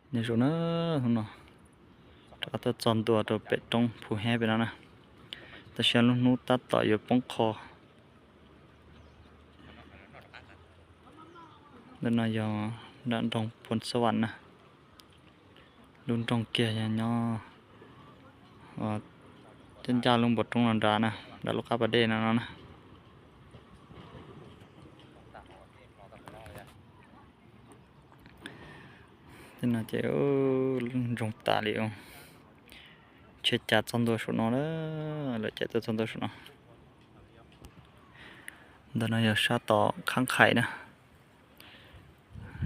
Nyob zoo na, hnub no rov qab tuaj txog ntua rau pem roob Phu Hab pem no na, tab sis lub hnub tab tom yuav poob qho. Ntawm no yog nram nroog Phu Xab Vam na, lub nroog kiag yog nyob caj ncaj lub npuas roob no nrad na, nram lub qab pas dej no no na. Tej no ces ntsoog tas li, tsheb cav txog ntua saum no na, lawv cav tuaj txog ntua saum no. Ntawm no yog sab tom Khab Khais na,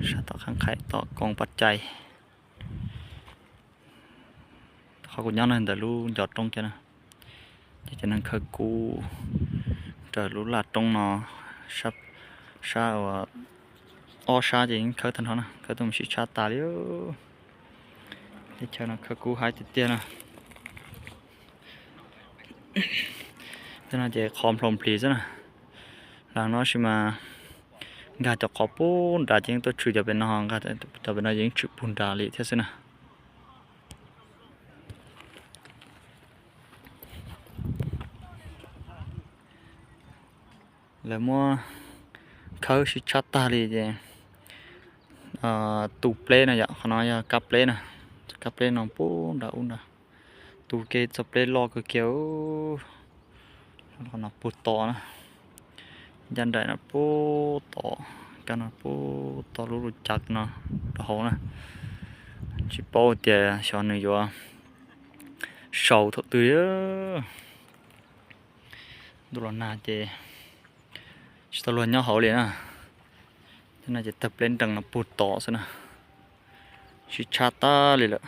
sab tom Khab Khais tom Koom Paj Cai. Qhov kuv nyob no ntawm lub ncov roob kiag na, ces cov neeg khawb kub raws lub laj roob no, sab, sab uas ob sab ces yeej khawb tag nrho na, khawb tuaj mus sib tshab tas li. Teb chaws no khawb kub haib tiag tiag na. Tej no ces qhov nplhau nplis xwb na. Las no sis mas nkag cov qhov puag nrad ces yeej tuaj tshwm cov pem no, nkag cov pem no yeej tshwm puag nrad li thiab xwb na. Lawv muab khawb sib tshab tag li ces tu pleb no yom, qhov no yog kab pleb na, kab pleb no puag nrad ub nrad, tu kev txog pleb loj kawg kiag. Qhov no puag tom na, ncaj nraim no puag tom, kab no puag tom lub lub cav no rau hauv na. Tsis paub tias xyov nws yuav sau thaum twg li. Ntuj los nag ces tsis tau luag nyob hauv li na. Tej no ces tawg pleb nrees no puag tom xwb na, sib tshab tag li lawm.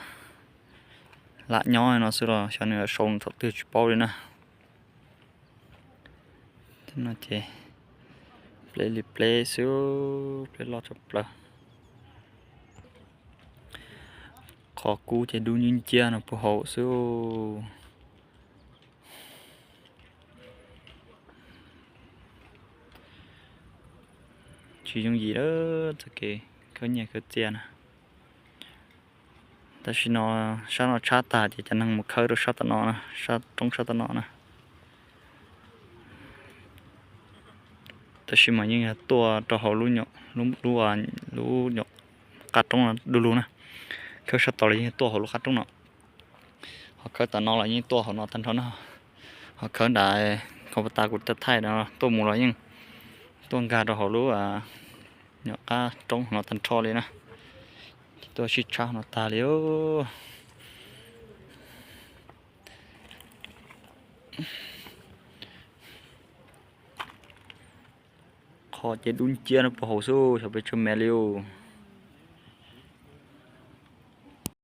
Lam nyob no xwb los xyov nws yuav sau thaum twg tsis paub li na. Tej no ces pleb li pleb xwb, pleb loj tshaj plaws. Qhov kub ces dub nciab nciab no puag hauv xwb. Tsis yooj yim lawm txoj kev khawb nyiaj khawb txiaj na. Tam sim no sab no tshab tag ces cov neeg mus khawb rau sab tom no na, sab roob sab tom no na. Tab sis mas yeej yog tuaj rau hauv lub, lub, lub nyuam qab roob no du lug na. Khawb sab tod los yeej tuaj hauv lub qab roob no. Ho khawb tom no los yeej tuaj hauv no tag nrho na. Ho khawb nram khoos pas tas kuv thaij no tuaj mus los yeej tuaj nkag rau hauv lub nyuam qab roob no tag nrho li na. Ces tuaj sib tshab no tag li. Qhov ces dub nciab no puag hauv xwb, xyov peb tshuav me li os.